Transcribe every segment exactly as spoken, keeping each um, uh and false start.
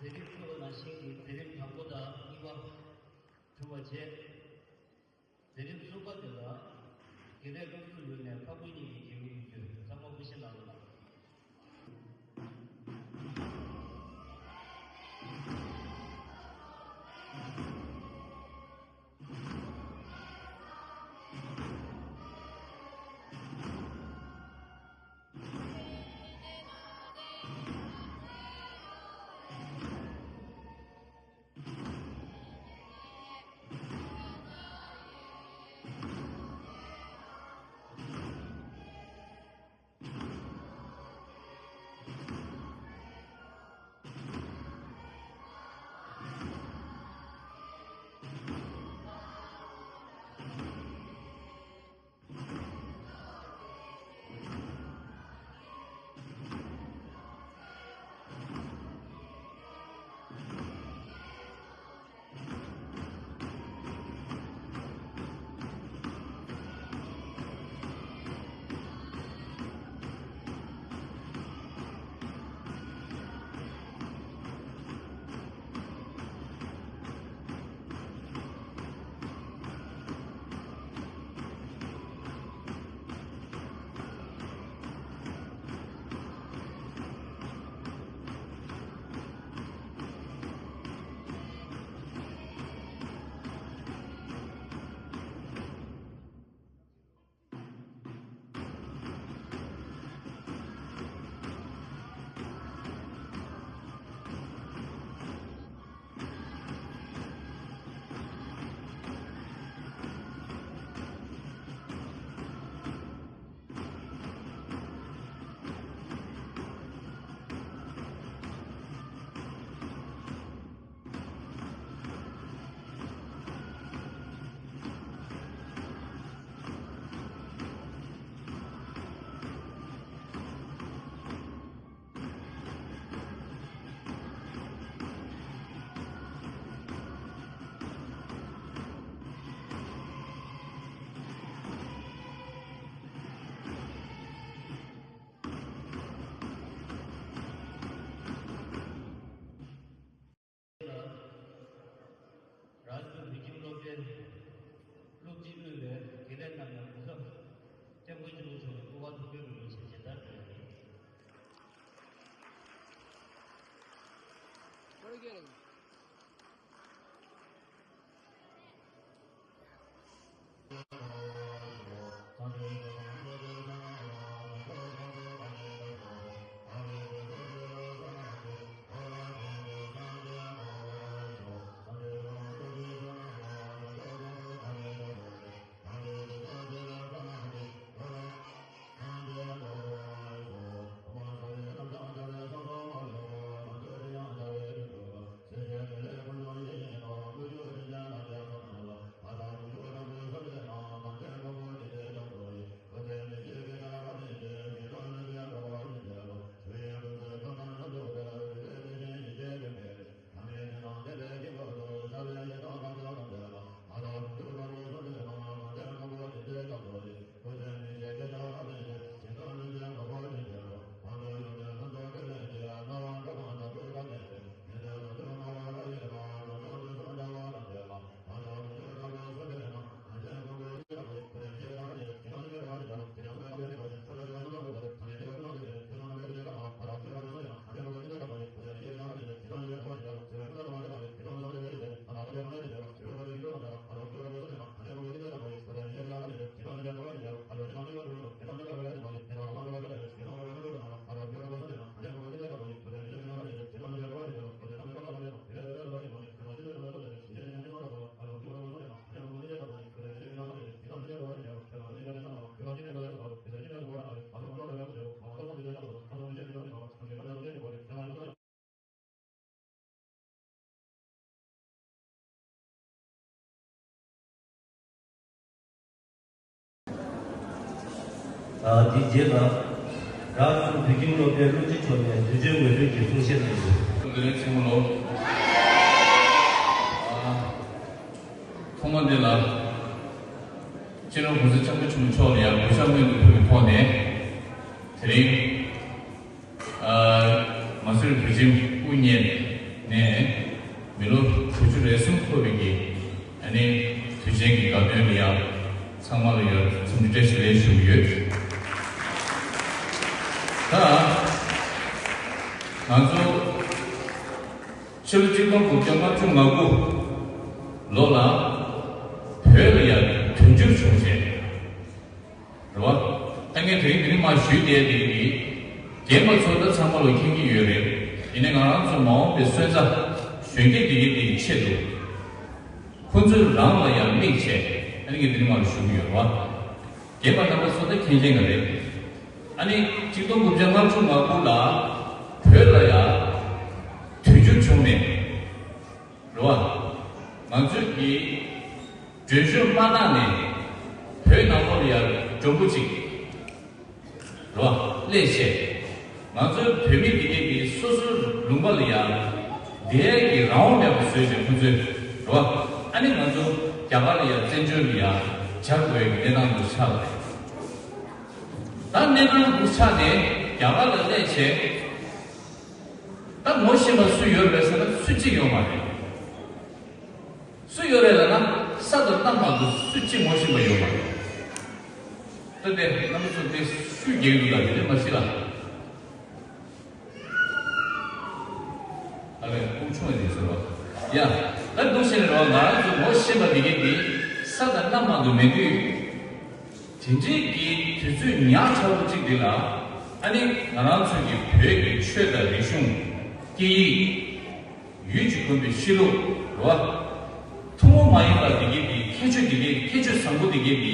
མཛད་རིམ་གསུམ་པ་ནང་བཞིན་གྱི་མཛད་རིམ་དང་པོ་དང་གཉིས་པ་གྲུབ་པ་བྱས། མཛད་རིམ་གསུམ་པ་དེ་ལ་དགེ་ལས་སློབ་ཕྲུག་ཡོངས་ནས་འཕགས་པའི་ཉིད་ཀྱི་དགེ་བའི་ཡོན་ཏན་ཚང་མ་བཀྲ་ཤིས་གནང་རོགས་གནང་། རང་གི་བོད་ཁྱིམ་སློབ་གྲྭའི་སློབ་སྤྱི་དབུས་པའི་དགེ་ལས་རྣམས་ལ་གུས་ཕྱག་སྐྱབས་མགོན་ཆེན་པོ་མཆོག་གི་སྐུ་པར་ཐུགས་རྗེ་ལེགས་འབུལ་ཞེས་ཞལ་ཏར་སྤྲད་ཡོད། ཨ། དེའི་རྗེས་ལ། རང་གི་བོད་ཁྱིམ་སློབ་གྲྭའི་སློབ་སྤྱི་མཆོག་ནས་དུས་ཆེན་འོས་བསྡུའི་གི་གསུང་བཤད་གནང་རྒྱུ། འདི་ནས་ཚེ་དབང་ལོ། ཨ། ཐོག་མ་འདི་ལ། སྤྱི་ནོར་༸གོང་ས་༸སྐྱབས་མགོན་ཆེན་པོ་མཆོག་ལ་ཡང་གུས་ཕྱག་སྔོན་དུ་ཕུལ་བའི་ཐོག་ནས། དེ་རིང་། ཨ། མ་སུ་རི་བོད་ཁྱིམ་དབུ་བརྙེས་ནས། ནས་མི་ལོ་དྲུག་ཅུ་རེ་གསུམ་འཁོར་བའི་གི་ཨ་ནི་དུས་ཆེན་གྱི་དགའ་སྟོན་ལ་ཡང་ཚང་མ་ལ་ཡང་འཚམས་འདྲི་བཀྲ་ཤིས་བདེ་ལེགས་ཞུ་གི་ཡོད། ད་ང་ཚོ་ཕྱི་ལོ་གཅིག་སྟོང་དགུ་བརྒྱ་ལྔ་བཅུ་ང་དགུ་ལོ་ལ་བོད་ལ་ཡང་དུས་འགྱུར་བྱུང་རྗེས། རེད་བ། ད་ངས་དེ་རིང་འདི་ནས་མར་ཞུས་བསྡད་དེ་གི་རྒན་པ་ཚོ་ད་ཚང་མ་ལ་མཁྱེན་གྱི་ཡོད་རེད། ཡིན་ནའི་ང་རང་ཚོ་མ་འོངས་པའི་སོན་རྩ་གཞོན་སྐྱེས་དེ་གའི་དེའི་ཆེད་དུ། ཁོ་ཚོས་རང་ལ་ཡང་དམིགས་བྱས་ཨ་ནི་ངས་འདི་ནས་མར་ཞུ་གི་ཡོད་རེད་བ། རྒན་པ་རྣམ་པ་ཚོ་ད་མཁྱེན་མཁྱེན་ག་རེད། ཨ་ནི་གཅིག་སྟོང་དགུ་བརྒྱ་ལྔ་བཅུ་ང་དགུ་ལ་བོད་ལ་ཡང་དུས་འགྱུར་བྱུང་ནས། རེད་བ། ང་ཚོས་ཀྱི་འགྲོས་ཤུགས་མ་བཏང་ནས་བོད་ནང་ལོགས་ལ་ཡང་མགྲོན་པོ་གཅིག་རེད་བ་སླེབས་བྱས། ང་ཚོའི་བོད་མི་དེ་གས་ཀྱི་སོ་སོའི་ལུང་པ་ལ་ཡང་བསྡད་ཀྱི་རང་དབང་མེད་པ་བཟོས་བྱས་ཁོ་ཚོས་རེད་བ། ཨ་ནི་ང་ཚོ་རྒྱ་གར་ལ་ཡང་བཙན་བྱོལ་ལ་ཡང་བཅར་དགོས་ཀྱི་གནས་སྟངས་དེ་ཆགས་པ་རེད། ད་གནས་སྟངས་དེ་ཆགས་ནས་རྒྱ་གར་ལ་སླེབས་བྱས། ད་ངོ་ཤེས་པ་སུ་ཡོད་རེད་ཟེར་ན་སུ་གཅིག་ཡོད་མ་རེད། སུ་ཡོད་རེད་ལབ་ན་ས་དང་གནམ་མ་གཏོགས་སུ་གཅིག་ངོ་ཤེས་པ་ཡོད་མ་རེད། ད་དེ་རྣམ་པ་ཚོ་དེ་སུས་རྒྱག་གི་འདུག་ལ་དེ་འདྲ་མ་ཤེས་ལ། ཨ་ལས་ཁུག་ཆུང་བ་རེད་ཟེར་བ། ཡ། ད་འདུག་བྱས་ནས་རོགས་ང་རང་ཚོ་ངོ་ཤེས་པ་དེ་གས་དེ་ས་དང་གནམ་མ་གཏོགས་མེད་དུས། དེ་འདྲའི་གི་དུས་ཚོད་ཉག་ཕྲ་བོ་གཅིག་འདི་ལ་ཨ་ནི་ང་རང་ཚོ་གི་བོད་ཀྱི་ཆོས་དང་རིག་གཞུང་། སྐད་ཡིག་ཡུལ་གྱིས་གོན་པའི་གཤིས་ལུགས་རེད་བ། ཐུན་མོང་མ་ཡིན་པ་འདི་གའི་འདི་ཁྱད་ཆོས་འདི་གའི་ཁྱད་ཆོས་བཟང་པོ་འདི་གའི་འདི་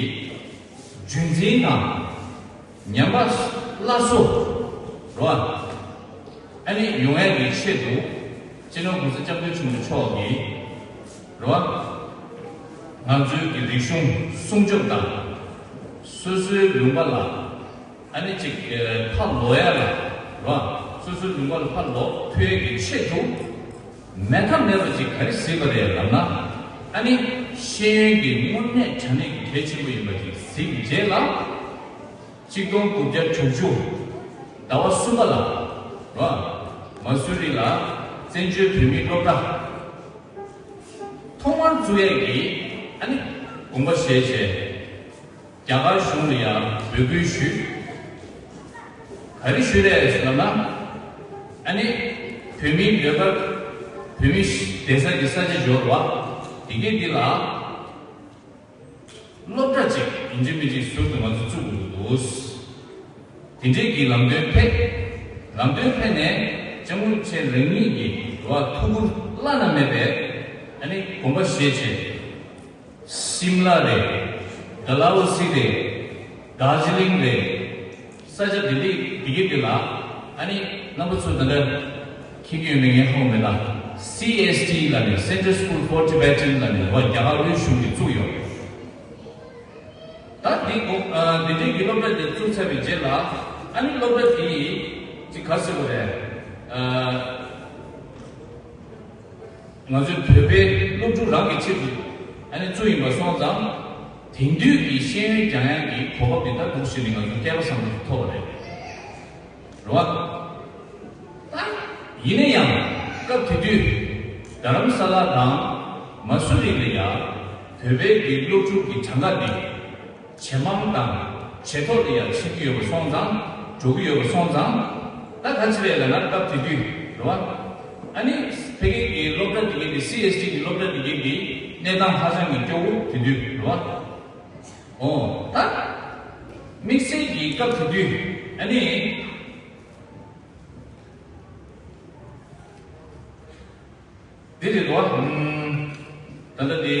རྒྱུན་འཛིན་དང་ཉམས་པ་སླར་གསོ་རེད་བ། ཨ་ནི་ཡོང་ཡ་གི་ཆེད་དུ་སྤྱི་ནོར་༸གོང་ས་༸སྐྱབས་མགོན་ཆེན་པོ་མཆོག་གིས་རེད་བ། ང་ཚོའི་གི་རིག་གཞུང་སྲུང་སྐྱོབ་དང་སོ་སོའི་ལུང་པ་ལ། ཨ་ནི་ཅིག་ཨ་ཕར་ལོག་ཡ་ལ་རོ། སོ་སོའི་ལུང་པ་ལ་ཕར་ལོག་ཐུབ་ཡ་གི་ཆེད་དུ་མེད་ཐབས་མེད་པ་ཅིག་ག་རེ་གཟིགས་པ་རེད་ལབ་ན། ཨ་ནི་ཤེས་ཡོན་གྱི་དངོས་གནས་དྲང་གནས་ཀྱི་གལ་ཆེན་པོ་ཡིན་པ་ཅིག་གཟིགས་རྗེས་ལ། གཅིག་སྟོང་དགུ་བརྒྱ་དྲུག་ཅུ་ཟླ་བ་གསུམ་པ་ལ་རོ། མ་སུ་རི་ལ་བཙན་བྱོལ་བོད་མིའི་སློབ་གྲྭ་ཐོག་མར་བཙུགས་ཡ་གི་ཨ་ནི་དགོངས་པ་བཞེས་བྱས། རྒྱ་གར་གཞུང་ལ་ཡང་འབོད་སྐུལ་ཞུས། ག་རེ་ཞུས་རེད་ཟེར་ན། ཨ་ནི་བོད་མིའི་ཟློས་གར། བོད་མི་བསྡད་ས་གི་ས་ཆ་འབྱོར་བ་དེ་གས་འདི་ལ་སློབ་གྲྭ་ཅིག་ཡིན་གཅིག་མིན་གཅིག་ཟུར་དུ་ང་ཚོ་བཙུགས་དགོས་ཀྱི་འདུག་དེ་འདྲས་ཀྱི་ལམ་སྟོན་ཕེབས། ལམ་སྟོན་ཕེབས་ནས་ལྕམ་སྐུ་མཆེད་རང་ཉིད་ཀྱི་རེ་བ་ཐུགས་ཁུར་བླ་ན་མེད་པའི་ཨ་ནི་དགོངས་པ་བཞེས་བྱས། ཤིམ་ལ་རེད། ཌལ་ཧོ་སི་རེད། དར་ཇི་ལིང་རེད། ས་ཆ་འདི་འདི་འདི་གི་འདི་ལ་ཨ་ནི་རྣམ་པ་ཚོ་ད་ལྟ་མཁྱེན་གྱི་ཡོད་མེད་ངས་ཧ་གོ་མེད་ལ། སི་ཨེས་ཊི་ལ་ནི་Center School for Tibetan ལ་ནི་བ་རྒྱ་གར་དབུས་གཞུང་གིས་བཙུགས་ཡོད། ད་འདི་གོ་ཨ་འདི་འདྲའི་གི་སློབ་གྲྭ་འདི་བཙུགས་ཚར་བའི་རྗེས་ལ་ཨ་ནི་སློབ་གྲྭ་འདི་ཅིག་ག་ཟེར་དགོས་རེད། ཨ། ང་ཚོའི་བོད་པའི་སློབ་ཕྲུག་རང་གི་ཆེད་དུ་ཨ་ནི་བཙུགས་ཡིན་པ་སོང་ཙང་། དེང་དུས་ཀྱི་ཤེས་ཡོན་སྦྱང་ཡག་གི་གོ་སྐབས་འདི་ལྟར་འདུག་ཞེས་ནས་ང་ཚོ་སྐལ་པ་བཟང་པོ་ཞིག་ཐོབ་པ་རེད། རེད་བ། ད་ཡིན་ན་ཡང་སྐབས་དེ་དུས་རྡ་རམ་ས་ལ་དང་མ་སུ་རི་ལ་ཡང་བོད་པའི་གི་སློབ་ཕྲུག་གི་གྲངས་ཀ་འདི། ཇེ་མང་དང་ཇེ་མཐོ་ལ་ཡང་ཕྱིན་གྱི་ཡོད་པ་སོང་ཙང་། འགྲོ་གི་ཡོད་པ་སོང་ཙང་། ད་ག་ཅི་རེད་ལབ་ན་སྐབས་དེ་དུས་རེད་བ། ཨ་ནི་ཕ་གི་གི་སློབ་གྲྭ་དེ་གའི་དེ་སི་ཨེས་ཊི་གི་སློབ་གྲྭ་དེ་གའི་དེ་གནས་སྟངས་ཧ་ཅང་གི་སྐྱོ་བོ་དེ་དུས་རེད་བ། ཨོ་ད། དམིགས་བསལ་གྱི་སྐབས་དེ་དུས་ཨ་ནི། འདི་རེད་དོ། ད་ལྟ་འདི།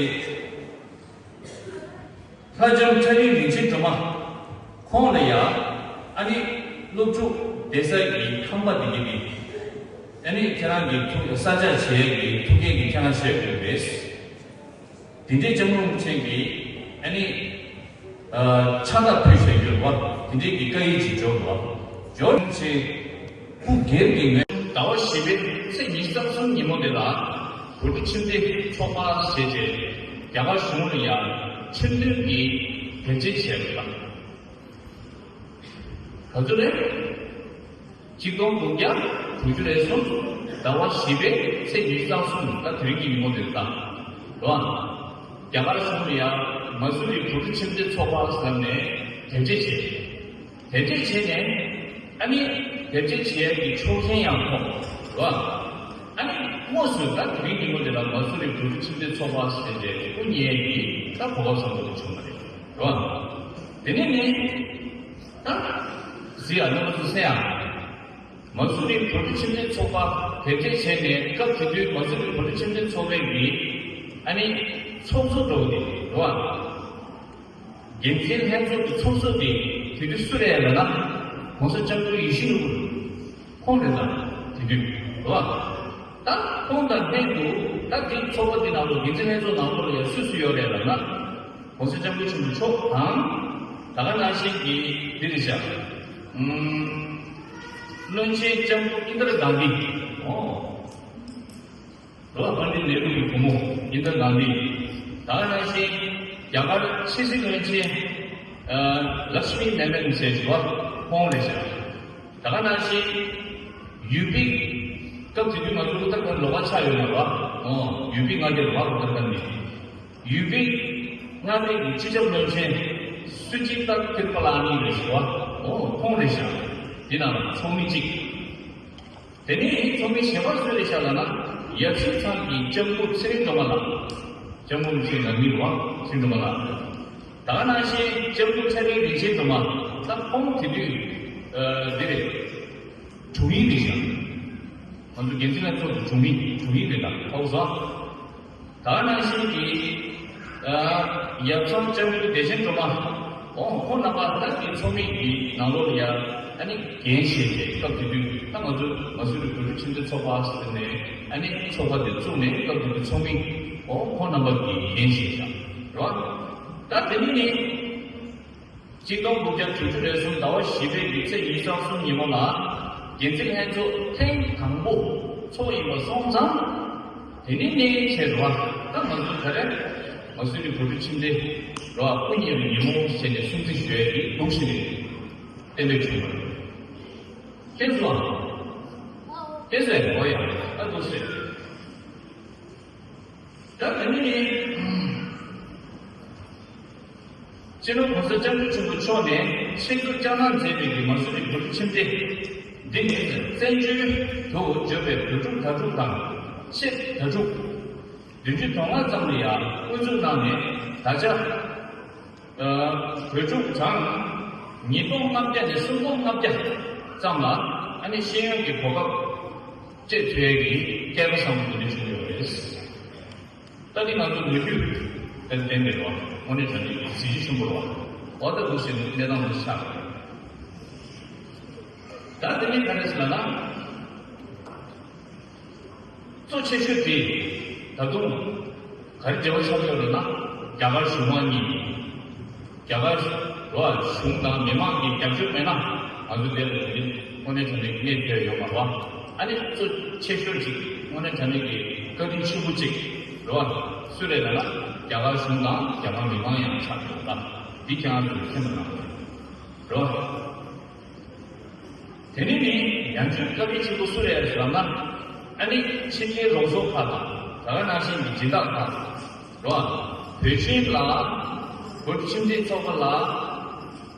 ལྷ་ལྕམ་ཁྲ་རིལ་རིན་ཆེན་སྒྲོལ་མ། ཁོང་ལ་ཡ། ཨ་ནི་སློབ་ཕྲུག་བསྡད་ས་གི་ཁང་པ་འདི་གི་འདི། ཨ་ནི་ཁྱེད་རང་གི་ཐུགས་ས་ཆ་བྱེད་ཡས་ཀྱི་ཐུགས་འགན་གྱི་ཁྱེད་རང་བྱེད་དགོས་རེད། དེ་འདྲའི་ལྕམ་རོང་ཆེན་གྱིས་ཨ་ནི། ཕྱག་རྟགས་ཕུལ་བཞག་ཡོད་པ། དེ་འདྲའི་གི་བཀའ་ཡིག་ཅིག་འབྱོར་བ། འབྱོར་ཆེ། སྐུ་སྒེར་གྱི་ངོས། ཟླ་བ་བཞི་པའི་ཚེས་ཉི་ཤུ་རྩ་གསུམ་ཉིན་མོ་དེ་ལ་བོད་ཕྲུག་ཁྱིམ་སྡེ་ཚོགས་པ་ཞེས་བྱས་རྒྱ་གར་གཞུང་ལ་ཡང་ཁྲིམས་མཐུན་གྱི་དོན་རྐྱེན་བྱས་པ་དང་། ག་ཚོད་རེད། གཅིག་སྟོང་དགུ་བརྒྱ་དྲུག་ཅུ་རེ་གསུམ། ཟླ་བ་བཞི་པའི་ཚེས་ཉི་ཤུ་རྩ་གསུམ། ད་དེ་རིང་གི་ཉིན་མོ་དེ་རེད་ད། རེད་བ། རྒྱ་གར་གཞུང་ལ་ཡང་མ་སུ་རི་བོད་ཕྲུག་ཁྱིམ་སྡེ་ཚོགས་པ་ཟེར་ནས་དེབ་སྐྱེལ་བྱས། དེབ་སྐྱེལ་བྱས་ནས་ཨ་ནི་དེབ་སྐྱེལ་བྱས་ཀྱི་ཆོག་མཆན་ཡང་ཐོབ། རེད་བ། ཨ་ནི་དངོས་སུ་ད་དེ་རིང་ཉིན་མོ་དེ་ལ་མ་སུ་རི་བོད་ཕྲུག་ཁྱིམ་སྡེ་ཚོགས་པ་ཟེར་ཏེ་སྐུ་ཉེ་ཡི་ད་གོ་སྐབས་བཟང་པོ་དེ་བྱུང་བ་རེད། རེད་བ། དེ་ནས་ནི་ད་གཟིགས་ཨ་ནི་ང་ཚོ་གསན་ཨ། མ་སུ་རི་བོད་ཕྲུག་ཁྱིམ་སྡེ་ཚོགས་པ་དེབ་སྐྱེལ་བྱས་ནས་སྐབས་དེ་དུས་མ་སུ་རི་བོད་ཕྲུག་ཁྱིམ་སྡེ་ཚོགས་པའི་གི་ཨ་ནི་ཚོགས་གཙོ་འདྲ་བོ་དེ་རེད་བ། འགན་འཛིན་ལྷན་ཚོགས་ཀྱི་ཚོགས་གཙོ་དེ་དེ་དུས་སུ་རེད་ལབ་ན། ༸གོང་ས་༸སྐྱབས་མགོན་ཡིད་བཞིན་ནོར་བུ་ཁོང་རེད་ད། དེ་དུས་རེད་བ། ད་ཁོང་དང་ལྷན་དུ་ད་དེ་ཚོགས་པ་དེ་ནང་ལོགས་འགན་འཛིན་ལྷན་ཚོགས་ནང་ལོགས་ལ་ཡང་སུ་སུ་ཡོད་རེད་ལབ་ན། ༸གོང་ས་༸སྐྱབས་མགོན་ཆེན་པོ་མཆོག་དང་། ད་ག་ནང་བཞིན་གྱི་འདི་རེད་ཤག་ཨུམ། བློན་ཆེན་ལྕམ་སྐུ་ཨིན་དྲ་གྷན་དྷི། ཨོ། རེད་བ། པཎྜི་ཏ་ནེ་རུ་གི་བུ་མོ་ཨིན་དྲ་གྷན་དྷི། ད་ག་ནང་བཞིན་རྒྱ་གར་ཕྱི་སྲིད་བློན་ཆེན། ཨ། ལཀྵ་མི་མེ་ནན་ཟེར་བ་ཁོང་རེད་ཤག་ད་ག་ནང་བཞིན་ཡུ་པི། སྐབས་དེ་དུས་ང་ཚོ་ཨུ་ཏར་ཁན་ལོགས་ཀ་ཆགས་ཡོད་མ་རེད་བ། ཨོ། ཡུ་པི་མངའ་སྡེ་རེད་བ། ཨུ་ཏར་ཁན་ནི། ཡུ་པི་མངའ་སྡེ་གི་སྤྱི་ཁྱབ་བློན་ཆེན་སུ་ཇི་ཏ་ཀིར་པ་ལ་ནི་རེད་ཤག་བ། ཨོ། ཁོང་རེད་ཤག་དེ་ནང་ཚོགས་མི་གཅིག་དེ་ནས་ཚོགས་མི་གཞན་པ་སུ་རེད་ཤག་ལབ་ན། ཡབ་གཞིས་ཚང་གི་ལྕམ་སྐུ་ཚེ་རིང་སྒྲོལ་མ་ལགས། ལྕམ་སྐུ་ཚེ་རིང་ནང་མི་རེད་བ། ཚེ་རིང་སྒྲོལ་མ་ལགས། ད་ག་ནང་བཞིན་ལྕམ་སྐུ་ཚེ་རིང་རིན་ཆེན་སྒྲོལ་མ། ད་ཁོང་དེ་དུས་ཨ་འདི་རེད། དྲུང་ཡིག་རེད་ཤག་ང་ཚོ་འགན་འཛིན་ལྷན་ཚོགས་ཀྱི་དྲུང་ཡིག་དྲུང་ཡིག་རེད་ད། ཧ་གོ་སོང་། ད་ག་ནང་བཞིན་གྱི་ཨ་ཡབ་ཚང་ལྕམ་སྐུ་བདེ་ཆེན་སྒྲོལ་མ། ཨོ། ཁོང་རྣམ་པ་ད་ཀྱི་ཚོགས་མི་གི་ནང་ལོགས་ལ་ཡ་ཨ་ནི་འགན་བཞེས་ཏེ་སྐབས་དེ་དུས་ད་ང་ཚོ་མ་སུ་རི་བོད་ཕྲུག་ཁྱིམ་སྡེ་ཚོགས་པ་ཟེར་ནས་ཨ་ནི་ཚོགས་པ་དེ་བཙུགས་ནས་སྐབས་དེ་དུས་ཚོགས་མི། ཨོ། ཁོང་རྣམ་པ་གི་འགན་བཞེས་ཤག་རེད་བ། ད་དེ་ནི་ནི། གཅིག་སྟོང་དགུ་བརྒྱ་དྲུག་ཅུ་རེ་གསུམ་ཟླ་བ་བཞི་པའི་གི་ཚེས་ཉི་ཤུ་རྩ་གསུམ་ཉིན་མོ་ལ་འགན་འཛིན་ལྷན་ཚོགས་ཐེངས་དང་པོ་ཚོགས་ཡིན་པ་སོང་ཙང་། དེ་ནི་གནས་ཆེ་རུ་བ་ད་ང་ཚོ་ད་རེས་མ་སུ་རི་བོད་ཕྲུག་ཁྱིམ་སྡེ་རུ་བ་སྐུ་ཉེ་བའི་ཉིན་མོ་བྱས་ནས་སྲུང་བརྩི་ཞུ་ཡས་ཀྱི་འདུག་ཞེས་ནས་གཏན་འབེབས་བྱུང་བ་རེད། ཤེས་སོང་། ཤེས་སོང་། འོ་ཡ། ད་འདུག་ཟེར། ད་དེ་ནི་སྤྱི་ནོར་༸གོང་ས་༸སྐྱབས་མགོན་ཆེན་པོ་མཆོག་ནས་ཆེད་བསྐྱོད་བསྐྱངས་གནང་མཛད་པའི་གི་མ་སུ་རི་བོད་ཕྲུག་ཁྱིམ་སྡེ་འདི་ནི་བཙན་བྱོལ་དུ་བརྗོད་པའི་བོད་ཕྲུག་དྭ་ཕྲུག་དང་ཆེད་དྭ་ཕྲུག་བདུན་ཅུ་དོན་ལྔ་ཙམ་ལ་ཡང་སྐུ་འཛུགས་གནང་ནས་ད་ཆ་ཨ་བོད་ཕྲུག་གྲངས་ཉིས་སྟོང་ལྔ་བརྒྱ་ནས་སུམ་སྟོང་ལྔ་བརྒྱ་ཙམ་ལ་ཨ་ནི་ཤེས་ཡོན་གྱི་གོ་སྐབས་སྤྲད་ཐུབ་ཡས་ཀྱི་སྐལ་པ་བཟང་པོ་དེ་འདྲ་བྱུང་ཡོད་རེད། ད་འདི་ང་ཚོ་ལོ་རྒྱུས་དང་ལྡན་པའི་རེད་བ། དངོས་གནས་དྲང་གནས་ཀྱི་གཟི་བརྗིད་ཆེན་པོ་རེད་བ། འོ་ད་འདུག་ཟེར་ནས་གནས་སྟངས་འདི་ཆགས་པ་རེད། ད་དེ་ནས་ག་རེ་ཟེར་ན། གཙོ་ཆེ་ཤོས་དེ་ད་དུང་ག་རེ་འབྲེལ་བ་ཆགས་ཡོད་རེད་ན། རྒྱ་གར་གཞུང་མང་གཉིས། རྒྱ་གར་རོ་གཞུང་དང་མི་མང་གི་རྒྱབ་སྐྱོར་མེད་ན་ང་ཚོ་འདིར་དེ་རིང་དངོས་གནས་དྲང་གནས་གནས་ཐུབ་ཡོད་མ་རེད་བ། ཨ་ནི་གཙོ་ཆེ་ཤོས་ཅིག་དངོས་གནས་དྲང་གནས་ཀྱི་བཀའ་དྲིན་ཆེན་པོ་ཅིག་རེད་བ། སུ་རེད་ལབ་ན་རྒྱ་གར་གཞུང་དང་རྒྱ་གར་མི་མང་ཡང་ཆགས་ཡོད་ལ། འདི་ཁྱེད་རང་ཚོས་མཁྱེན་པ་གནང་དགོས་རེད་བ། དེ་ནི་ནི་ཡང་ཁྱོད་བཀའ་དྲིན་ཆེན་པོ་སུ་རེད་ཟེར་ན། ཨ་ནི་ཕྱི་རྒྱལ་རོགས་ཚོགས་ཁག་དང་ད་ག་ནང་བཞིན་གྱི་སྦྱིན་བདག་ཁག་རོ། བོད་ཆེན་ལ་བོད་ཁྱིམ་སྡེ་ཚོགས་པ་ལ་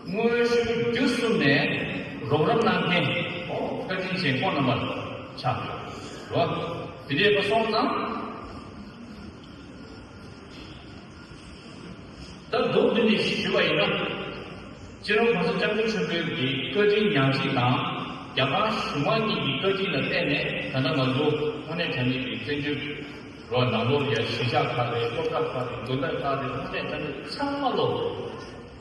དངོས་ཤུགས་བརྒྱུད་གསུམ་ནས་རོགས་རམ་གནང་མཁན་ཨོ་བཀའ་དྲིན་ཆེན་ཁོང་རྣམ་པ་ཆགས་ཡོད་རོ། དེ་འདྲས་པ་སོང་ཙང་། ད་མདོར་བསྡུས་ནས་ཞུས་པ་ཡིན་ན། སྤྱི་ནོར་༸གོང་ས་༸སྐྱབས་མགོན་ཆེན་པོའི་གི་བཀའ་དྲིན་ཉག་གཅིག་དང་། རྒྱ་གར་གཞུང་མང་གཉིས་ཀྱི་བཀའ་དྲིན་ལ་བརྟེན་ནས་ད་ལྟ་ང་ཚོ་དངོས་གནས་དྲང་གནས་ཀྱི་བཙན་བྱོལ་རོ་ནང་ལོགས་ལ་ཡ་གཞིས་ཆགས་ཁག་རེད། སློབ་གྲྭ་ཁག་རེད། དགོན་སྡེ་ཁག་རེད། དངོས་གནས་དྲང་གནས་ཚང་མ་ལོ་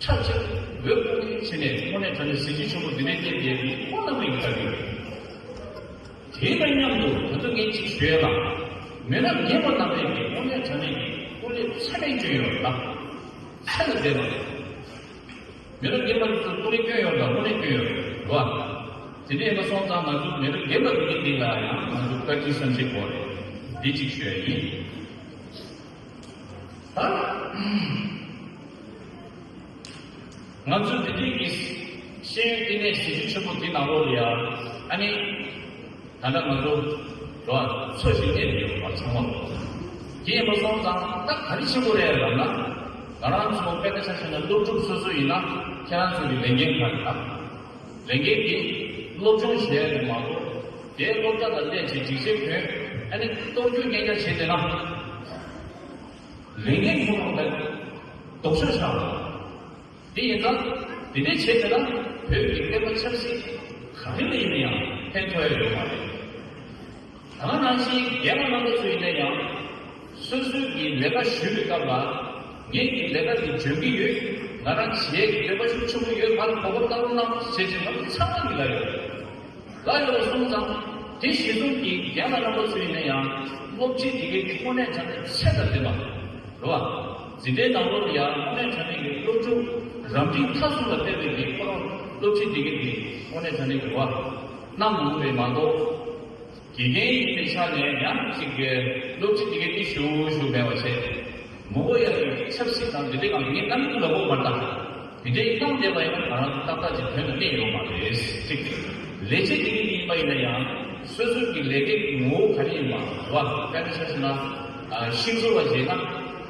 ཁྲག་ཆེ་འོས་སྐུ་ངལ་བྱས་ནས་དངོས་གནས་དྲང་གནས་གཟི་བརྗིད་ཆེན་པོ་འདི་འདྲའི་སྐྱེས་བསྡད་པའི་ཁོང་རྣམ་པའི་བཀའ་དྲིན་རེད། དེ་དང་མཉམ་དུ་ང་ཚོ་ངས་ཅིག་ཞུ་ཡ་ལ། མི་རབས་རྒན་པ་རྣམ་པས་ཀྱི་དངོས་གནས་དྲང་གནས་ཀྱི་སྐུ་ལས་ཚད་མེད་བསྐྱོན་ཡོད་ལ། ཚད་ལས་འདས་པ་རེད། མི་རབས་རྒན་པ་རྣམས་སྐུ་ལས་བསྐྱོན་ཡོད་ལ་དངོས་གནས་བསྐྱོན་ཡོད་རེད་བ། དེ་འདྲ་ཡིན་པ་སོང་ཙང་ང་ཚོ་མི་རབས་རྒན་པ་དེ་འདི་ལ་ཡང་ང་ཚོ་བཀའ་དྲིན་བསམ་ཤེས་དགོས་རེད། འདི་ཅིག་ཞུ་ཡ་ཡིན། ད། ང་ཚོ་འདི་དུས་ཀྱི་ཤེས་ཡོན་ལྟེ་གནས་གཟི་བརྗིད་ཆེན་པོ་འདི་ནང་ལོགས་ལ་ཡ། ཨ་ནི། ད་ལྟ་ང་ཚོ་ རོ། འཚོ་ཞིང་གནས་ཡོད་པ་ཚང་མ་ལོ། དེ་ཡིན་པ་སོང་ཙང་ད་ག་རེ་ཆེན་པོ་རེད་ལབ་ན། ང་རང་ཚོ་དཔེར་ན་ཆ་བཞག་ན་སློབ་ཕྲུག་སོ་སོ་ཡིན་ན་ཁྱེད་རང་ཚོ་གི་ལས་འགན་ག་རེ་ལབ། ལས་འགན་དེ་སློབ་སྦྱོང་བྱེད་ཡ་རེད་མ་གཏོགས། དེའི་སློབ་གྲྭ་ལ་སླེབས་བྱས་སྒྲིག་ཆས་གོན་ཨ་ནི་གཏོར་རྒྱུག་བརྙན་རྒྱག་བྱས་བསྡད་ན། ལས་འགན་ཁོ་རང་ལ་ལྡོག་ཕྱོགས་ཆགས་པ། དེ་ཡིན་ཙང་། དེ་འདྲའི་བྱས་ཚེ་ན་བོད་ཀྱི་བསྟན་པ་ཆབ་སྲིད་ག་རེ་ལ་ཡིན་ན་ཡང་ཕན་ཐོགས་ཡ་ཡོད་མ་རེད། ད་ག་ནང་བཞིན་རྒན་པ་རྣམ་པ་ཚོ་ཡིན་ན་ཡང་། སོ་སོའི་གི་ལས་ཀ་ཞུ་བའི་སྐབས་ལ། ངས་ཀྱི་ལས་ཀ་འདི་འཇོན་གྱི་ཡོད། ང་རང་བྱེད་ཡས་ཀྱི་འདོད་པ་ཤུགས་ཆེན་པོ་ཡོད། ང་ལ་གོ་སྐབས་བཏང་རོགས་གནང་ཞེས་བྱས་ང་ཚོ་ཚང་མ་གི་ལ་ཡོད། ལ་ཡོད་པ་སོང་ཙང་། དེ་གཞི་བཟུང་གིས་རྒན་ལགས་རྣམ་པ་ཚོ་ཡིན་ན་ཡང་སློབ་ཁྲིད་དེ་གའི་དངོས་གནས་དྲང་གནས་ཚད་དང་ལྡན་པ་རེད་བ། འཛིན་གྲྭའི་ནང་ལོགས་ལ་ཡང་དངོས་གནས་དྲང་གནས་ཀྱི་སློབ་ཕྲུག་རང་འཁྲིའི་མཐའ་སྲུང་ལ་བལྟས་པའི་གི་ཁོ་རང་སློབ་ཁྲིད་དེ་གའི་དེ་དངོས་གནས་དྲང་གནས་ཀྱི་རེད་བ། གནང་དགོས་ཀྱི་རེད་མ་གཏོགས། དགེ་རྒན་ཡིན་པའི་ཆ་ནས་ཡང་ཅིག་གི་སློབ་ཁྲིད་དེ་གའི་དེ་ཞུ་ཞུ་མེད་པ་བྱས། མང་པོ་ཡང་ཆབ་སྲིད་དང་དེ་འདྲའི་སྒང་ངས་གནང་གི་ལབ་དགོས་མ་རེད་ད། དེ་འདྲའི་གནང་བསྡད་པ་ཡིན་ན་ང་རང་ཏག་ཏག་ཅིག་དོན་དུ་གནས་ཡོད་མ་རེད། གཅིག་ལས་བྱེད་དེ་འདྲ་ཡིན་པ་ཡིན་ན་ཡང་སོ་སོའི་གི་ལས་ཀའི་ངོ་བོ་ག་རེ་ཡིན་པ་རེད་བ། དཔེར་ན་ཆ་བཞག་ན་ཤིང་བཟོ་བ་བྱས་ན་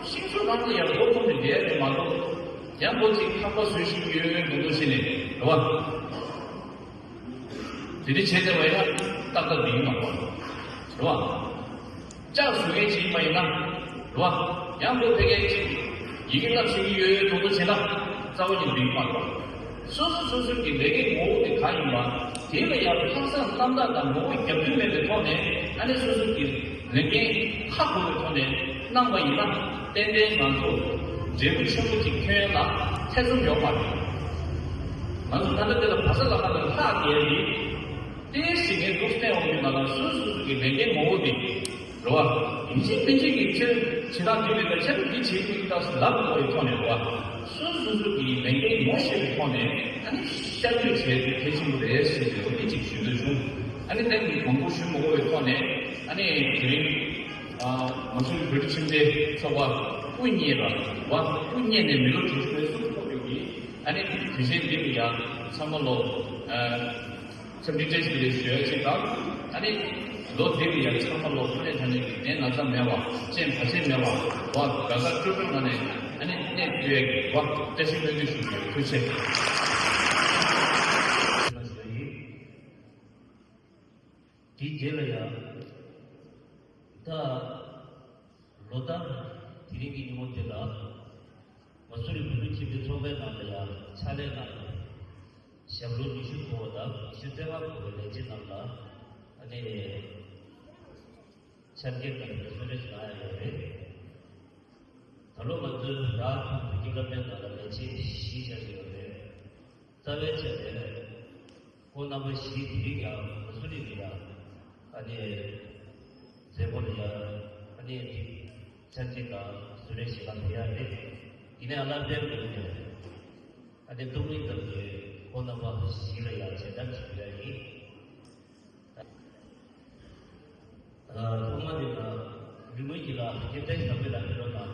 ཤིང་བཟོ་ནང་ལ་ཡང་སྒོ་ཐོག་ནས་བསྡད་ཡ་རེད་མ་གཏོགས་ཡང་སྒོ་གཅིག་ཁང་པ་བཟོས་ཤིག་ཡོད་ཡོད་འདུག་འདུག་བྱས་ནས་རེད་བ། དེ་འདྲ་བྱས་བསྡད་པ་ཡིན་ན་ཏག་ཏག་འགྲིག་གི་མ་རེད་བ། རེད་བ། ལྕགས་བཟོ་མཁན་ཅིག་ཡིན་པ་ཡིན་ན། རེད་བ། ཡང་སྒོ་ཕལ་སྐད་ཅིག་ཡི་གེ་བཏབ་ཤེས་ཀྱི་ཡོད་ཡོད་མདོག་མདོག་བྱས་ན་རྩ་བ་ནས་འགྲིག་གི་མ་རེད་བ། སོ་སོ་སོ་སོའི་གི་ལས་ཀའི་ངོ་བོ་དེ་གང་ཡིན་པ། དེ་ལ་ཡང་ལྷག་བསམ་རྣམ་དག་དང་ངོ་བོ་རྒྱབ་མདུན་མེད་པའི་ཐོག་ནས་ཨ་ནི་སོ་སོ་གི་ལས་འགན་ཧ་གོ་བའི་ཐོག་ནས་གནང་བ་ཡིན་ན། ཏན་ཏན་ང་ཚོ་འབྲས་བུ་ཆེན་པོ་ཅིག་ཐོན་ཡ་ལ་ཐེ་ཚོམ་ཡོད་མ་རེད། ང་ཚོ་ད་ལྟ་འདི་ལ་བ་ས་ལ་ཁ་ལ་ལྷག་གི་ཡ་ཡིན། ཏོག་ཙམ་ངས་འདུག་བསྟན་འོང་མི་ང་ལ་སོ་སོ་སོ་གི་ལས་འགན་ངོ་བོ་དེ་རེད་བ། ཡིན་གཅིག་མིན་གཅིག་གི་ཕྱིར་བྱེད་སྟངས་འདི་མེད་པར་ཁྱེད་རང་འདི་བྱེད་ཀྱི་ཡིན་ད་ཟེར་ལབ་དགོས་པའི་ཐོག་ནས་རེད་བ། སོ་སོ་སོ་གི་ལས་འགན་ངོ་ཤེས་པའི་ཐོག་ནས་ཨ་ནི་ཤར་བསྐྱོད་བྱས་ཏེ་གལ་ཆེན་པོ་རེད་ཟེར་ཏེ་འོ་དེ་གཅིག་ཞུ་འདོད་བྱུང་། ཨ་ནི་ད་ངས་མང་པོ་ཞུ་མ་དགོས་པའི་ཐོག་ནས་ཨ་ནི་དེ་རིང་ང་ཚོའི་བོད་ཕྲུག་ཁྱིམ་སྡེ་ཚོགས་པ་དབུ་བརྙེས་པ་རེད་བ། དབུ་བརྙེས་ནས་མི་ལོ་དྲུག་ཅུ་རེ་གསུམ་ཐོབ་ཡོད་ཀྱི། ཨ་ནི་དུས་ཆེན་འདི་ལ་ཡང་ཚང་མ་ལོ། ཨ། འཚམས་འདྲི་བཀྲ་ཤིས་བདེ་ལེགས་ཞུ་ཡ་ཅིག་དང་། ཨ་ནི་ལོ་འདི་ལ་ཡང་ཚང་མ་ལོ་དངོས་གནས་དྲང་གནས་ཀྱི་ནད་ན་ཚ་མེད་པ། རྐྱེན་བར་ཆད་མེད་པ། བ་དགའ་དགའ་སྤྲོ་སྤྲོའི་ངང་ནས་ཨ་ནི་གནས་ཐུབ་ཡ་གི་བ་བཀྲ་ཤིས་སྨོན་འདུན་ཞུ་རྒྱུ། ཐུགས་རྗེ་ཆེ། དེའི་རྗེས་ལ་ཡང་། ད་ལོ་ལྟར་དེ་རིང་གི་ཉིན་མོ་དེ་ལ་མ་སུ་རི་བོད་ཕྲུག་ཁྱིམ་སྡེ་ཚོགས་པའི་ནང་ལ་ཡང་ཕྱག་ལས་གནང་ཞབས་ལོ་ཉི་ཤུ་འཁོར་བ་དང་ཉི་ཤུ་རྩ་ལྔ་འཁོར་བའི་ལས་བྱེད་རྣམས་ལ་ཨ་ནི་ཆ་རྐྱེན་དང་གསོལ་རས་གནང་ཡ་ཡོད་རེད། ད་ལོ་ང་ཚོའི་ར་ཐང་དུ་སྐྱེས་སྐར་མའི་ནང་ལ་ལས་བྱེད་བཞི་བཞག་ཡོད་རེད། རྩ་བའི་ཆ་ནས་ཁོང་རྣམ་པ་བཞི་དེ་རིང་ཡང་མ་སུ་རི་ལ་ཡང་ཨ་ནི་མཛད་སྒོ་ལ་ཡང་ཨ་ནི་ཅིག་ཆ་རྐྱེན་དང་གསོལ་རས་ཞིག་ལ་ཕེབས་ཡ་རེད། ཡིན་ནའི་ཨ་ལ་པའི་ངོས་ནས་ཨ་ནི་སྟོང་ཉིད་ཙམ་གྱིས་ཁོང་རྣམ་པ་བཞི་ལ་ཡང་མཇལ་འདར་ཞིག་ཕུལ་ཡ་ཡིན། ཐོག་མ་དེ་ལ་རི་མོའི་གི་ལ་སྐྱེ་ལྡན་བསམ་པའི་ལ་ཕེབས་རོགས་གནང་།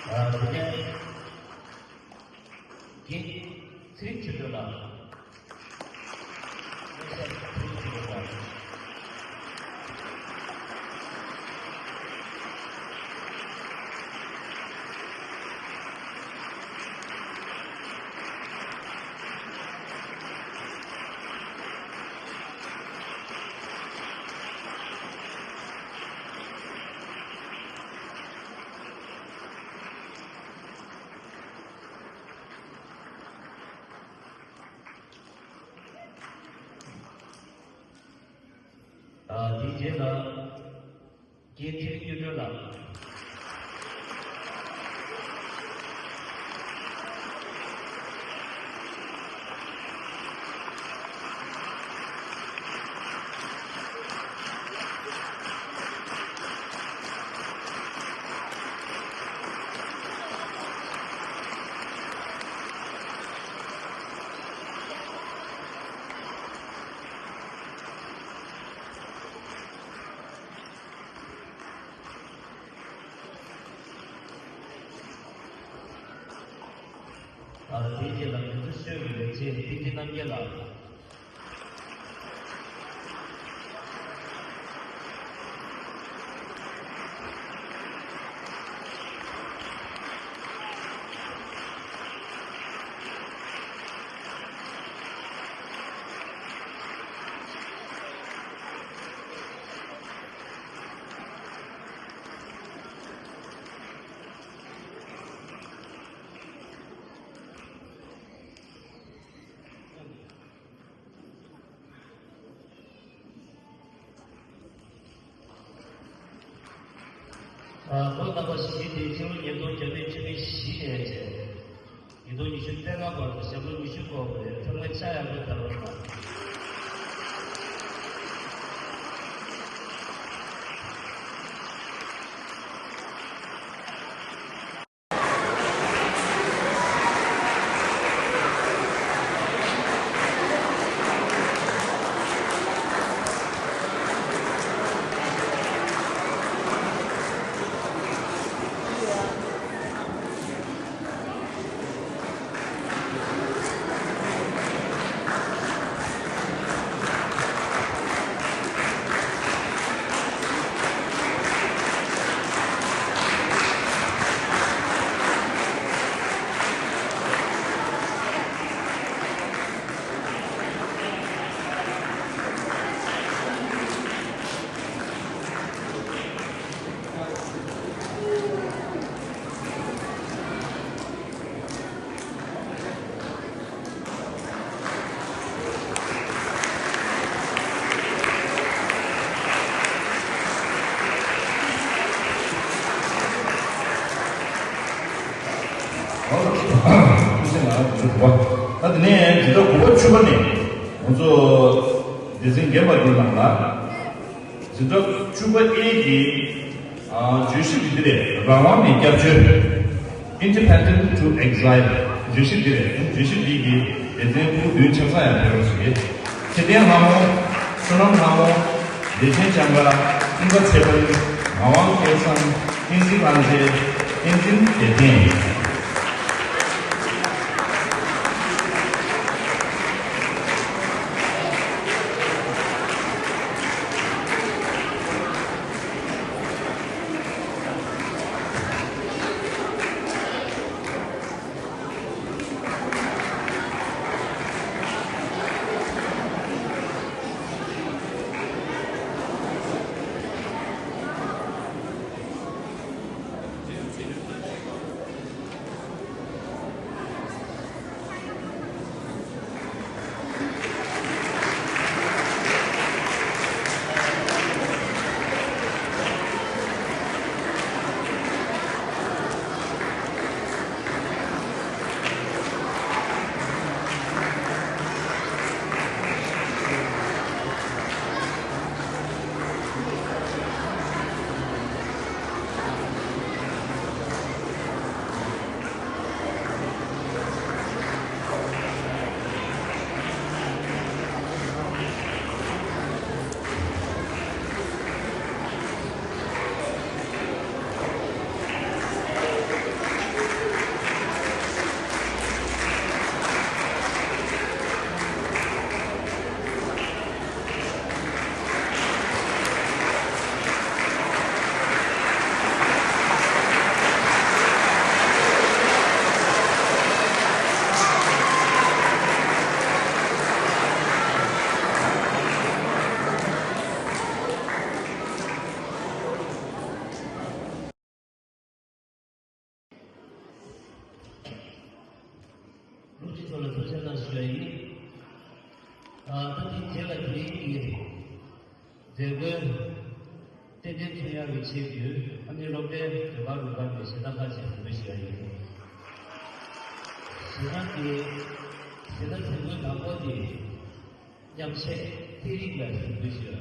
ཨ། དེ་ནས་རྒན་ཚེ་རིང་ཆོས་སྒྲོན་ལགས། ཨ། དེའི་རྗེས་ལ་རྒན་ཚེ་རིང་གཡུ་སྒྲོན་ལགས། དེའི་རྗེས་ལ་ང་ཚོ་གསོལ་བའི་ལེགས་སྤྱད་བསྟན་འཛིན་རྣམ་རྒྱལ་ལགས། ཨ། ལོ་རྟག་པར་གཟི་བརྗིད་དེ་ཕྱི་ལོ་ཉིས་སྟོང་བརྒྱ་མེད་བཅུ་མེད་བཞི་ནས་བྱས། ཉིས་སྟོང་ཉི་ཤུ་རྩ་ལྔ་བར་དུ་ཞག་ལོ་ཉི་ཤུ་འཁོར་བ་རེད། ཐོག་མའི་ཆ་ཡག་པོ་དར་བ་དང་། ད་དེ་ནས་འཛིན་གྲྭ་དགུ་པ་བཅུ་པ་ནས་ང་ཚོ་སྡེ་ཚན་རྒན་པ་འདི་ནང་ལ། འཛིན་གྲྭ་བཅུ་པ་ཨེ་གི་ཨ། བརྗོད་གཞི་འདི་རེད། རང་དབང་ནས་སྐྱབས་བཅོལ། Independent to Exile། བརྗོད་གཞི་འདི་རེད། བརྗོད་གཞི་འདི་གི་སྡེ་ཚན་ཕྲུ་གུ་བདུན་ཆ་ཚང་ཡང་ཕེབས་རོགས་ཞུ་གི། ཚེ་བརྟན་ལྷ་མོ། བསོད་ནམས་ལྷ་མོ། བདེ་ཆེན་ལྕང་ག། ཀུན་དགའ་ཚེ་དཔལ། ངག་དབང་སྐལ་བཟང་། བསྟན་འཛིན་གླང་ཆེན། བསྟན་འཛིན་བདེ་ལྡན། སློབ་སྤྱི་ཚོ་ལ་ཐུགས་རྗེ་གནང་ཞུ་ཡ་ཡིན། ཨ། ད་དེའི་རྗེས་ལ་དེ་རིང་གི་མཛད་སྒོའི་རྟེན་འབྲེལ་མཚོན་ཡག་གི་ཆེད་དུ་ཨ་ནི་སློབ་གྲྭའི་བོད་པ་རུ་ཁག་གི་གཞས་བཏང་ཁག་ཅིག་འཛིན་གྲྭ་ཞུ་ཡ་ཡིན། གཞས་བཏང་གི་གཞས་བཏང་མཛད་སྒོའི་དང་པོ་དེ། མཉམ་གཞས་ཐད་རིང་ལ་གཟིགས་འབུལ་ཞུ།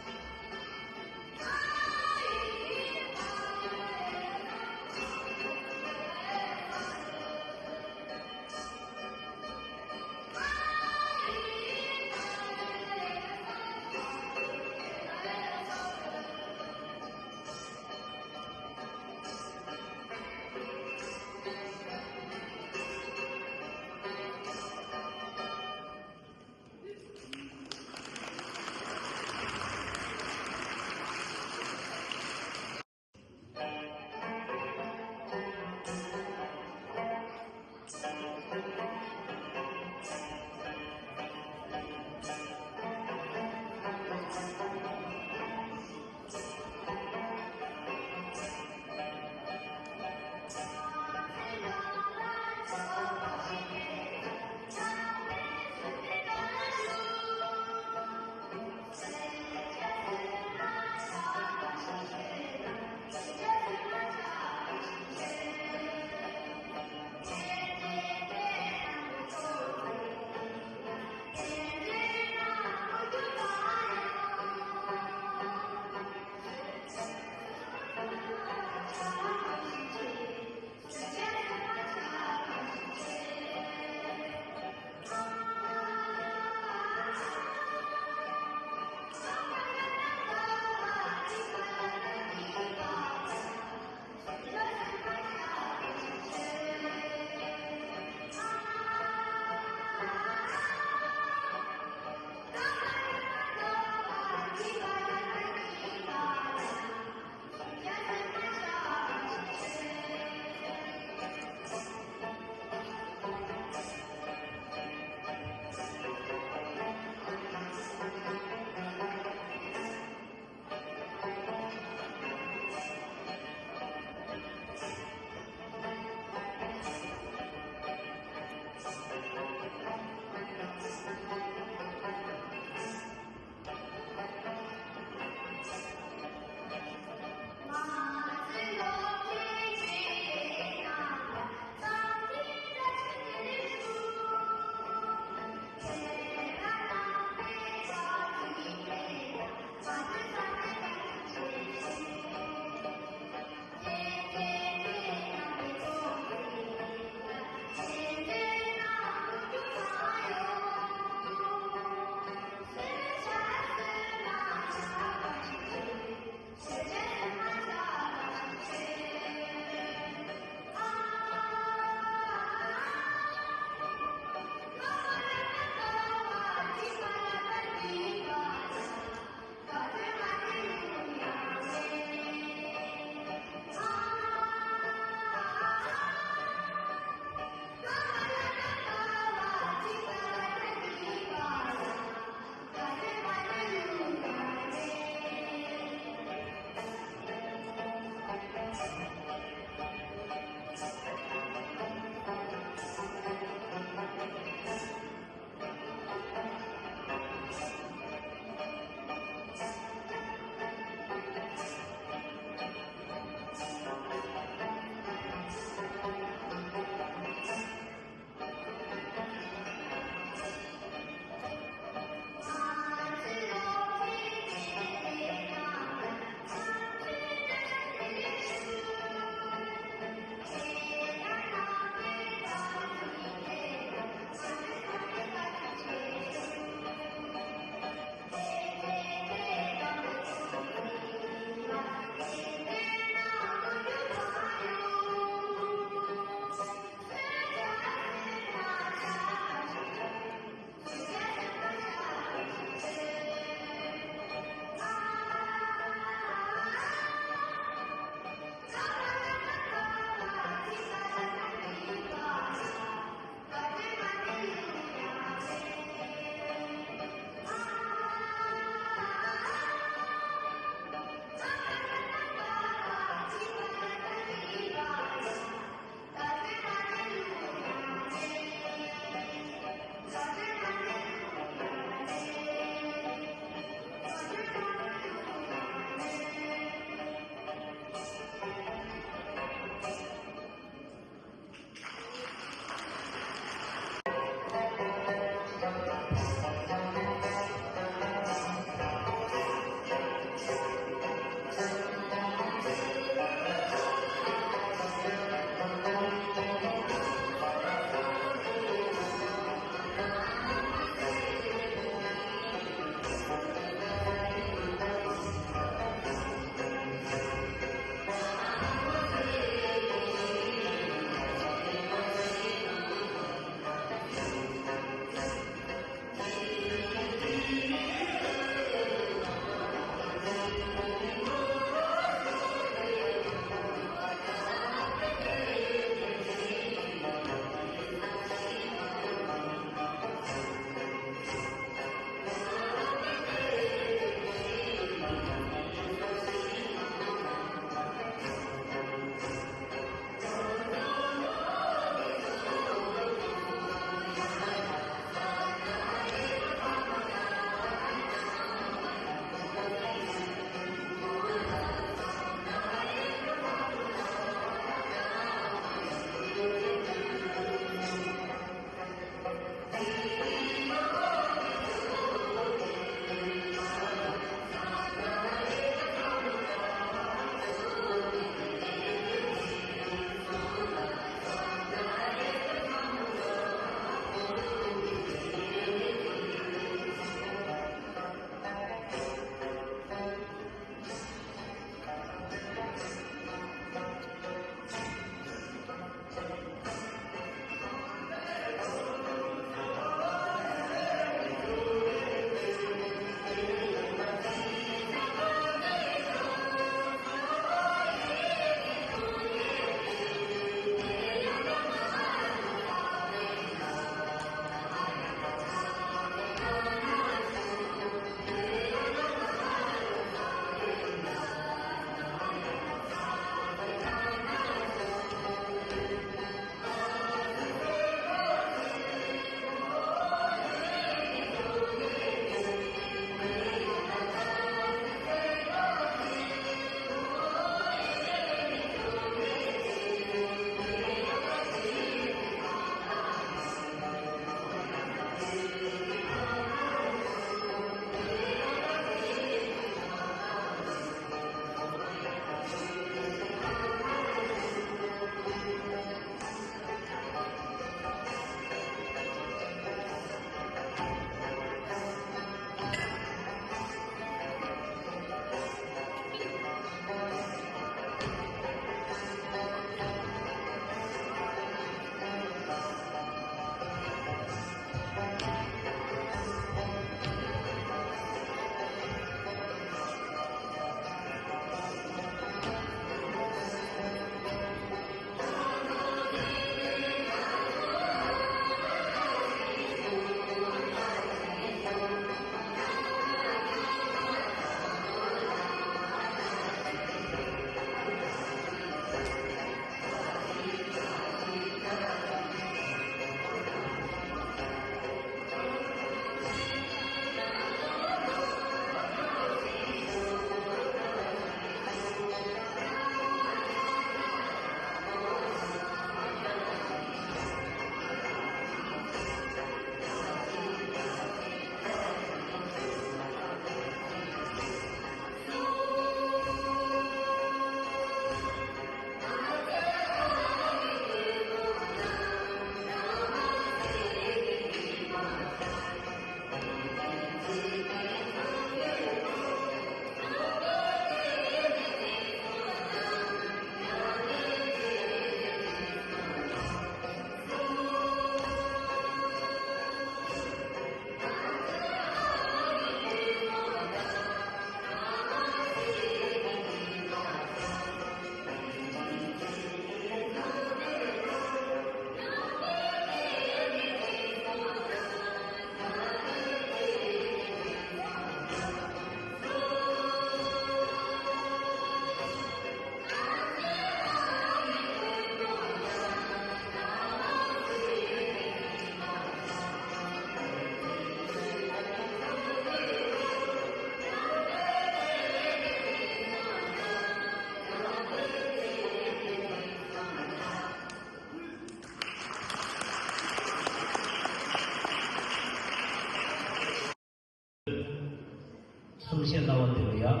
གསུང་བཤད་གནང་བ་དེ་ལ་ཡང་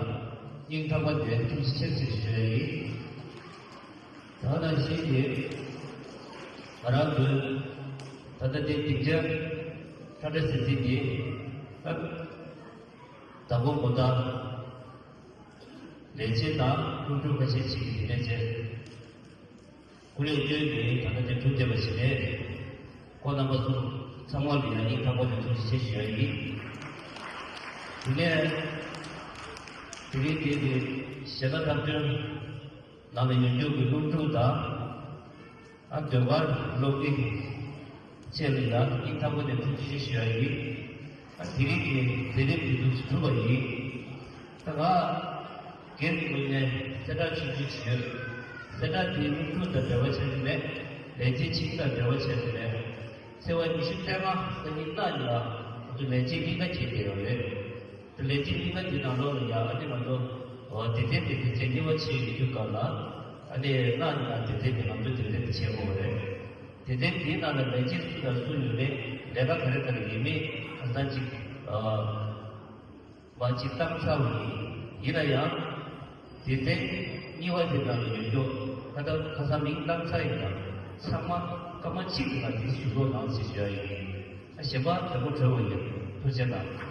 སྙིང་ཐག་པ་ནས་ཐུགས་རྗེ་ཆེ་ཟེར་ཞུ་ཡ་ཡིན། ད་ནང་བཞིན་གྱི་ང་རང་ཚོའི་ད་ལྟ་དེ་སྡིངས་ཆ་ཁྲ་ཁྲ་ཟིང་ཟིང་འདི་ཨ་བདག་པོ་མོ་དང་ལས་བྱེད་དང་སློབ་ཕྲུག་ཁ་ཤས་ཅིག་གིས་དེ་ནས་བྱས། སྐུ་ལས་བསྐྱོན་ཏེ་ད་ལྟ་དེ་གྲུབ་བསྡད་པ་ཞིག་རེད། ཁོང་རྣམ་པ་ཚོ་ཚང་མ་ལ་ཡང་སྙིང་ཐག་པ་ནས་ཐུགས་རྗེ་ཆེ་ཞུ་ཡ་ཡིན། དེ་ནས་དེ་རིང་དེ་དེ་གཞས་སྣ་འཁྲབ་སྟོན་ནང་ལ་ཡོད་རྒྱུ་གི་སློབ་ཕྲུག་དང་ཨ་ཟློས་གར་སློབ་དགེ་བཅས་ལ་ཡང་སྙིང་ཐག་པ་ནས་ཐུགས་རྗེ་ཆེ་ཞུ་ཡ་ཡིན། དེ་རིང་གི་མཛད་རིམ་འདི་ཚོ་གྲུབ་པ་ཡིན། ད་ང་སྒེར་གྱི་ངོས་ནས་གསལ་བསྒྲགས་ཆུང་ཆུང་ཞིག་ཡོད། གསལ་བསྒྲགས་དེ་སློབ་ཕྲུག་དང་འབྲེལ་བ་བྱས་ནས་མེད། ལས་བྱེད་ཆེ་དང་འབྲེལ་བ་བྱས་ནས་མེད། ཚེས་པ་ཉི་ཤུ་རྩ་ལྔ་སང་ཉིན་གནངས་ཉིན་ལ་ང་ཚོ་ལས་བྱེད་སྙིང་ག་བྱེད་བསྡད་ཡོད་རེད། དེ་ལས་བྱེད་སྙིང་ག་དེ་ནང་ལོགས་ལ་ཡང་ཨ་ནི་ང་ཚོ་སྡེ་ཚན་དེ་དེ་བྱེད་ཉེ་བ་བྱེད་ཡོད་དུས་སྐབས་ལ་ཨ་ནི་གནངས་ཉིན་ལ་སྡེ་ཚན་དེ་ང་ཚོ་དེ་ཚན་དེ་བྱེད་དགོས་པ་རེད། དེ་ཚན་དེའི་ནང་ལ་ལས་བྱེད་སུ་དང་སུ་ཡོད་མེད་ལས་ཀ་ག་རེ་ག་རེ་ཡིན་མིན་ཁ་སང་ཅིག་མ་ཅིག་བཏང་ཚར་བ་ཡིན། ཡིན་ན་ཡང་དེ་ཚན་གཉིས་པ་དེ་ནང་ལ་ཡོད་རྒྱུ་ཁ་ད་ཁ་སང་མིང་བཏང་ཚར་ཡིན་ན་ཚང་མ་སྐར་མ་གཅིག་གི་ནང་དེ་ཞུ་རོགས་གནང་ཞེས་ཞུ་ཡ་ཡིན། ཨ་གཞན་པ་དྲང་པོ་གྲོལ་བ་ཡིན། ཐུགས་རྗེ་གནང་།